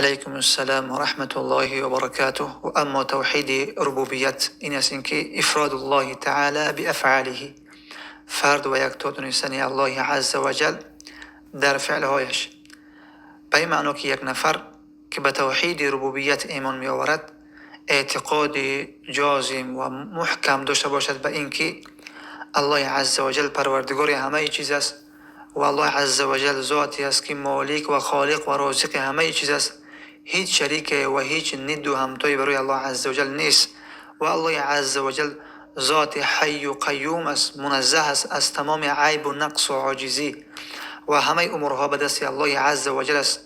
Алайкум ассалом ва раҳматуллоҳи ва баракатуҳ. Ва аммо тавҳиди рубубият ин аст, ки ифродуллоҳи таъоло биафъолиҳи, фард ва якто донистани Аллоҳи азза ва ҷал дар феълҳояш. Ба ин маъно, ки як нафар ки ба тавҳиди рубубият имон меоварад, эътиқоди ҷозим ва муҳкам дошта бошад ба ин ки Аллоҳи азза ва ҷал парвардигори ҳамаи чиз аст ва Аллоҳи азза ва ҷал зоте аст, ки молик ва холиқ ва розиқи ҳамаи чиз аст. Ҳеҷ шарике ва ҳеҷ нидду ҳамтое барои Аллоҳ азза ва ҷал нест ва Аллоҳи азза ва ҷал зоти ҳайю қайюм аст, муназзаҳ аст аз тамоми айбу нақсу оҷизӣ ва ҳамаи умурҳо ба дасти Аллоҳи азза ва ҷал аст.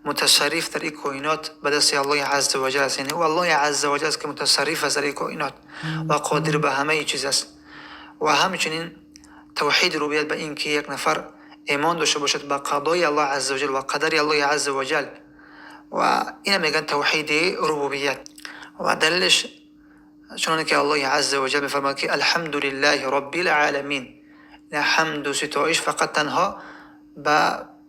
Мутасарриф дар ин коинот ба дасти Аллоҳи азза ва ҷал аст, яъне ӯ Аллоҳи азза ва ҷал аст, ки мутасарриф аст дар ин коинот ва қодир ба ҳамаи чиз аст. Ва ҳамчунин тавҳиди рубубият ба ин ки як нафар имон дошта бошад ба қадои Аллоҳ азза ва ҷал ва қадари Аллоҳи азза ва ҷал, ва ина мегӯянд тавҳиди рубубият. Ва далелаш чуноне ки Аллоҳи азза ва ҷал мефармояд, ки алҳамду лиллаҳи роббил оламин, ҳамду ситоиш фақат танҳо ба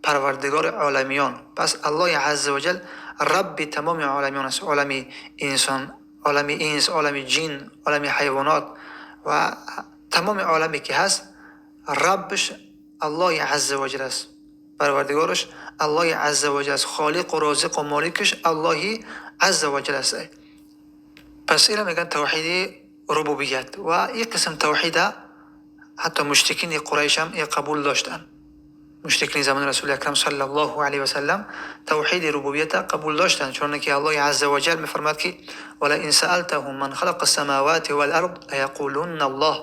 парвардигори оламиён. Пас Аллоҳи азза ва ҷал рабби тамоми оламиён аст, олами инсон, олами инс, олами ҷин, олами ҳайвонот ва тамоми оламе ки ҳаст, раббаш Аллоҳи азза ва ҷал аст, парвардигораш Аллоҳи азза ва ҷал аст, холиқу розиқу моликаш Аллоҳи азза ва ҷал аст. Пас инро мегӯянд тавҳиди рубубият. Ва ин қисм тавҳида ҳатто мушрикини Қурайш ҳам қабул доштанд. Мушрикини замони Расули Акрам саллаллоҳу алайҳи васаллам тавҳиди рубубията қабул доштанд, чуноне ки Аллоҳи азза ва ҷал мефармояд, ки валаин саалтаҳум ман халақа ссамавати вал ард лаяқулунна Аллоҳ.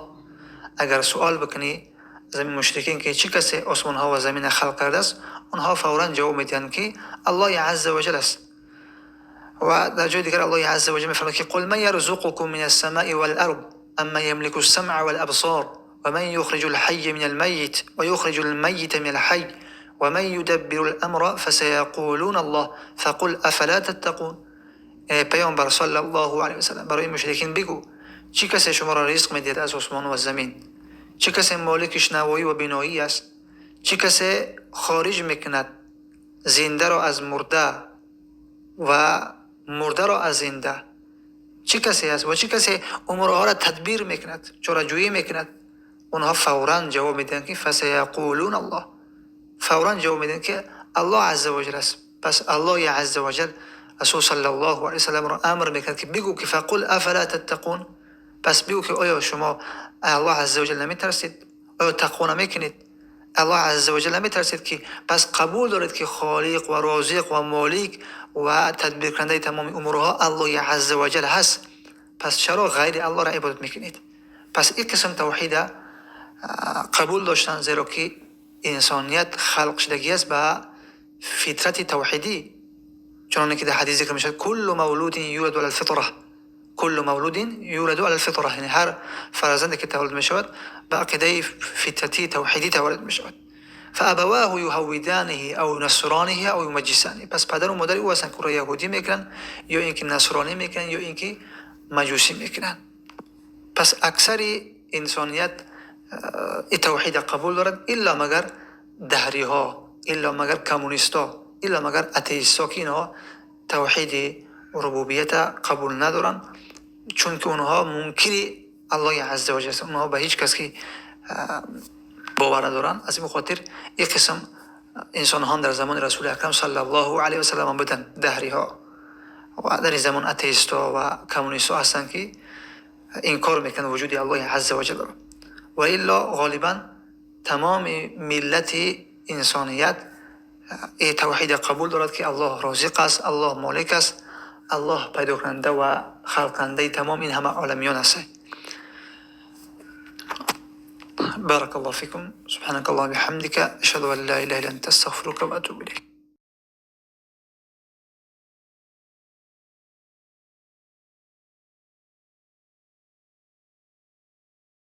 Агар суол бикунӣ аз ҳамин мушрикин, ки чӣ касе осмонҳо ва заминро халқ кардааст, онҳо фавран ҷавоб медиҳанд, ки Аллоҳи азза ва ҷал аст. Ва дар ҷои дигар Аллоҳи азза ва ҷал мефармояд, ки қул ман ярзуқукум мин ассамаи вал ард амман ямлику ссамъа вал абсор ва ман юхриҷу лҳайя мин алмайит ва юхриҷу лмайита мин алҳайй ва ман юдаббиру ламра фасаяқулуна Аллоҳ фақул афала таттақун. Эй паёмбар саллаллоҳу алайҳи васаллам, барои мушрикин бигӯ: чӣ касе шуморо ризқ медиҳад аз осмон ва замин? Чӣ касе молики шунавоӣ ва биноӣ аст? Чӣ касе хориҷ мекунад зиндаро аз мурда ва мурдаро аз зинда? Чӣ касе аст ва чӣ касе умурҳоро тадбир мекунад, чораҷӯӣ мекунад? Онҳо фавран ҷавоб медиҳанд, ки фасаяқулун Аллоҳ, фавран ҷавоб медиҳанд, ки Аллоҳ азза ва ҷал аст. Пас Аллоҳи азза ва ҷал Расул саллаллоҳу алайҳи васалламро амр мекунад, ки бигӯ, ки фақул афала таттақун, пас бигӯ, ки оё шумо Аллоҳ азза ва ҷал наметарсед? Оё тақво намекунед? Аллоҳ азза ва ҷал наметарсед, ки пас қабул доред, ки холиқ ва розиқ ва молик ва тадбиркунандаи тамоми умурҳо Аллоҳи азза ва ҷал ҳаст? Пас чаро ғайри Аллоҳро ибодат мекунед? Пас ин қисм тавҳида қабул доштанд, зеро ки инсоният халқ шудагӣ аст ба фитрати тавҳидӣ, чуноне ки дар ҳадис зикр мешавад: куллу мавлудин юладу ала лфитра, куллу мавлудин юладу ала лфитра, яъне ҳар фарзанде ки таваллуд мешавад, ба ақидаи фитратии тавҳидӣ таваллуд мешавад. фаабаваҳу юҳаввиданиҳи ав юнассираниҳи ав юмаҷҷисаниҳи, пас падару модари ӯ ҳастанд, ки ӯро яҳудӣ мекунанд ё ин ки насронӣ мекунанд, ё ин ки маҷусӣ мекунанд. Пас аксари инсоният ин тавҳида қабул дорад, илло магар даҳриҳо, илло магар коммунистҳо, илло магар атеистҳо, ки инҳо тавҳиди рубубията қабул надоранд, чунки онҳо мункири Аллоҳи азза ва ҷал ҳастанд, онҳо ба ҳеҷ кас ки бовар надоранд. Аз ин хотир ин қисм инсонҳо дар замони Расули Акрам саллаллоҳу алайҳи васаллам буданд, даҳриҳо, ва дар ин замон атеистҳо ва коммунистҳо ҳастанд, ки инкор мекунанд вуҷуди Аллоҳи азза ва ҷалро. Ва илло ғолибан тамоми миллати инсоният тавҳида қабул дорад, ки Аллоҳ розиқ аст, Аллоҳ молик аст, Аллоҳ пайдокунанда ва халқкунандаи тамом ин ҳама оламиён аст. Баракаллоҳу фикум. Субҳанакаллоҳумма биҳамдика, ашҳаду ан ла илаҳа илла анта, астағфирука ва атубу илайк.